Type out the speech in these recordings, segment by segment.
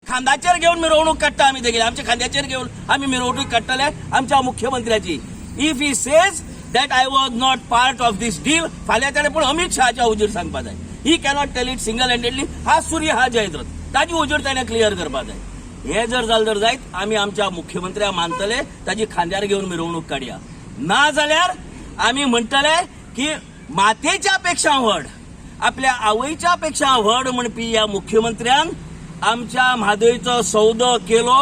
खांदाचेर घेवन मिरवणूक काडटा आमी. तेगेली आमच्या खांद्याचेर घेवन आमी मिरवणूक काडटले आमच्या मुख्यमंत्र्याची, if he says that I was not part of this deal. फाल्यां ताणें पूण अमीत शहाच्या हुजीर सांगपा जाय. He cannot tell it single handedly. हा सूर्य, हा जयद्रथ, ताजी हुजीर ताणें क्लियर करपा जाय. हे जर जालें जर जायत, आमी आमच्या मुख्यमंत्र्याक मानतले, ताजी खांद्यार घेवन मिरवणूक काडया. ना जाल्यार आमी म्हणटले की मातेच्या पेक्षा व्हड, आपल्या आवयच्या पेक्षा व्हड म्हणपी ह्या मुख्यमंत्र्यान आमच्या म्हादयचो सौदो केलो.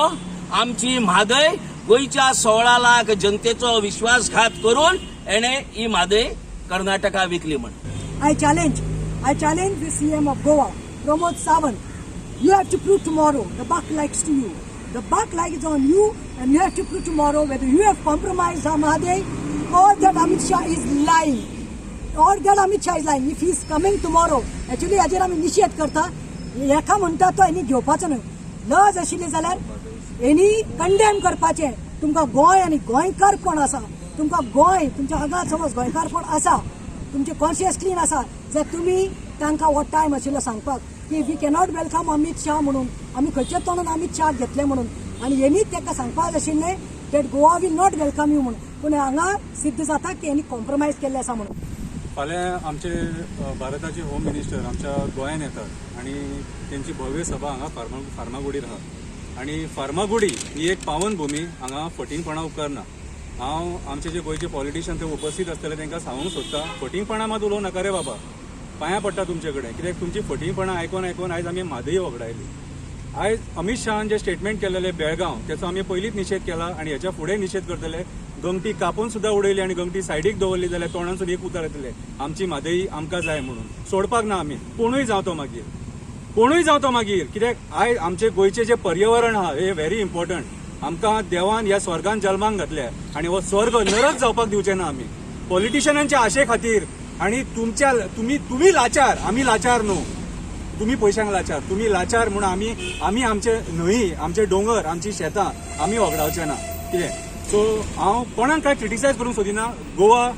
आमची म्हादय, गोंयच्या 16 लाख जनतेचो विश्वासघात करून एणे ही म्हादय कर्नाटका विकली म्हण. I challenge the CM of Goa, Pramod Sawant. You have to prove tomorrow. The buck lies to you. The buck lies on you, and you have to prove tomorrow whether you have compromised Mhadei or that Amit Shah is lying. Or that Amit Shah is lying. If he is coming tomorrow, actually हाजेर आमी निशेध करता. हेका म्हणटा तो हेणी घेवपाचो न्हय. लज आशिल्ली जाल्यार हेणी कंडेम करपाचें. तुमकां गोंय आनी गोंयकारपण आसा, तुमकां गोंय तुमच्या आंगात समज गोंयकारपण आसा, तुमचे कॉन्शियस क्लीन आसा जाल्यार तुमी तांकां हो टायम आशिल्लो सांगपाक की we cannot welcome Amit Shah म्हणून. आमी खंयच्या तोंडान अमीत शहाक घेतले म्हणून. आनी हेणी ताका सांगपाक जाय आशिल्लें that Goa will not welcome you म्हणून. पूण हांगा सिद्ध जाता की हेणी कॉम्प्रोमायज केल्लें आसा म्हणून. फाल्यां आमचे भारताचे होम मिनिस्टर आमच्या गोंयान येतात आणि तेंची भव्य सभा हांगा फार्मागुडीर आहा. आणि फार्मागुडी ही एक पावनभूमी, हांगा फटींगपणां उपकारना. हांव आमचे जे गोंयचे पॉलिटिशियन ते उपस्थित आसतले, तांकां सांगूंक सोदता, फटींगपणां मात उलोवं नाका रे बाबा, पांयां पडटा तुमचे कडेन. कित्याक तुमची फटींगपणां आयकोन आयकोन आयज आमी म्हादय वगडायली. आयज अमीत शहान जे स्टेटमेंट केलेले बेळगांव, त्याचो आमी पयलींच निशेध केला आणि ह्याच्या फुडें निशेध करतले. गंगटी कापून सुद्दां उडयली आणि गंगटी सायडीक दवरली जाल्यार तोंडांसून एक उतर येतले, आमची म्हादई आमकां जाय म्हणून. सोडपाक ना आमी, कोणूय जावं तो मागीर, कोणूय जावं तो मागीर. कित्याक आयज आमचे गोंयचें जें पर्यावरण आहा, हें व्हेरी इम्पॉर्टंट. आमकां देवान ह्या स्वर्गान जल्माक घातल्या आणि हो स्वर्ग नरक जावपाक दिवचे ना आमी पॉलिटिशियनांच्या आशे खातीर. आणि तुमच्या तुमी तुमी लाचार, आमी लाचार न्हू. तुम्ही पयशांक लाचार, तुम्ही लाचार म्हणून आमी आमी आमचे न्हंयी, आमचे दोंगर, आमची शेतां आमी वगडावचे ना. कितें सो हांव कोणाक काय क्रिटिसायज करूंक सोदिना. गोवा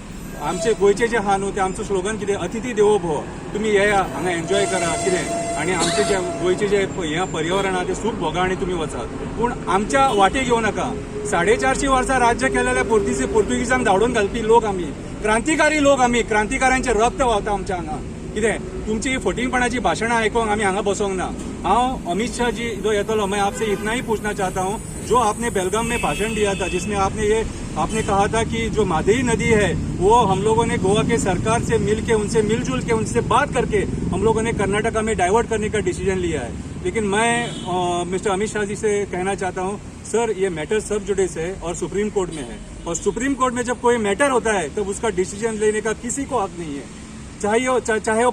आमचे गोंयचे जे आहा न्हू, ते आमचो स्लोगन कितें? अतिथी देवो भव. तुमी येया हांगा, एन्जॉय करा कितें, आनी आमचे जे गोंयचे जे हें पर्यावरण आहा, ते सूख भोगा आनी तुमी वचात, पूण आमच्या वाटेक येवं नाका. 450 वर्सां राज्य केलेल्या पोर्तुगीजांक धाडून घालपी लोक आमी, क्रांतिकारी लोक आमी. क्रांतिकारांचे रक्त व्हांवता आमच्या हांगा. कितें तुमची फटींगपणाची भाशणां आयकोंक आमी हांगा बसोंक ना. हांव अमित शाह जी जो येतलो, मैं आपसे इतना ही पूछना चाहता हूँ, जो आपने बेलगाम में भाषण दिया था, जिसमें आपने कहा था कि जो मादई नदी है, वो हम लोगों ने गोवा के सरकार से मिल के, उनसे मिलजुल के, उनसे बात करके हम लोगों ने कर्नाटका में डाइवर्ट करने का डिसीजन लिया है. लेकिन मैं मिस्टर अमित शाह जी से कहना चाहता हूँ, सर, ये मैटर सब जुडिस है और सुप्रीम कोर्ट में है और सुप्रीम कोर्ट में जब कोई मैटर होता है, तब उसका डिसीजन लेने का किसी को हक नहीं है. चाहे वो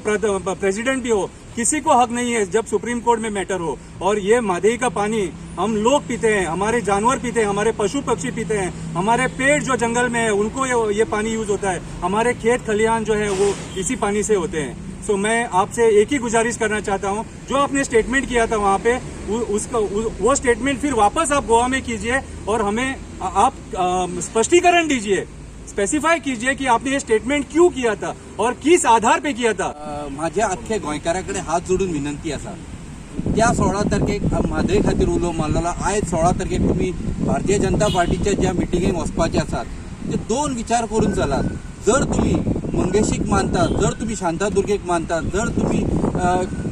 प्रेसिडेंट भी हो, किसी को हक नहीं है जब सुप्रीम कोर्ट में मैटर हो. और ये मादई का पानी हम लोग पीते हैं, हमारे जानवर पीते हैं, हमारे पशु पक्षी पीते हैं, हमारे पेड़ जो जंगल में है, उनको ये पानी यूज होता है, हमारे खेत खलिहान जो है, वो इसी पानी से होते हैं. सो मैं आपसे एक ही गुजारिश करना चाहता हूँ, जो आपने स्टेटमेंट किया था वहाँ पे, उसका वो स्टेटमेंट फिर वापस आप गोवा में कीजिए और हमें आप स्पष्टीकरण दीजिए, स्पेसिफाई कीजिए कि आपने ये स्टेटमेंट क्यों किया था और किस आधार पे किया था. माझ्या अख्ख्या गोंयकारा कडेन हात जोडून विनंती आसा, त्या 16 तारखेक म्हादय खातीर उलो मारलेलो. आयज 16 तारखेक तुमी भारतीय जनता पार्टीच्या ज्या मिटिंगेक वचपाचे आसात, ते दोन विचार करून चलात. जर तुमी मंगेशीक मानतात, जर तुमी शांतादुर्गेक मानतात, जर तुमी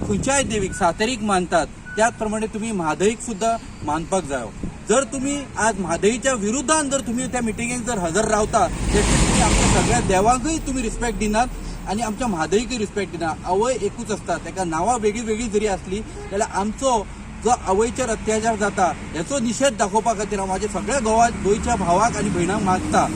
खंयच्याय देवीक, सातेरीक मानतात, त्याच प्रमाणे तुमी म्हादईक सुद्दां मानपाक जायो. जर तुमी आज म्हादईच्या विरुद्धान जर तुमी त्या मिटिंगेक जर हजर रावता, तें तुमी आमच्या सगळ्या देवांकय तुमी रिस्पेक्ट दिनात आनी आमच्या म्हादईकय रिस्पेक्ट दिना. आवय एकूच आसता. ताका नांवां वेगळी वेगळी जरी आसली जाल्यार आमचो जो आवयचेर अत्याचार जाता, हेचो निशेध दाखोवपा खातीर हांव म्हाज्या सगळ्या गोवा गोंयच्या भावाक आनी भयणांक मागता.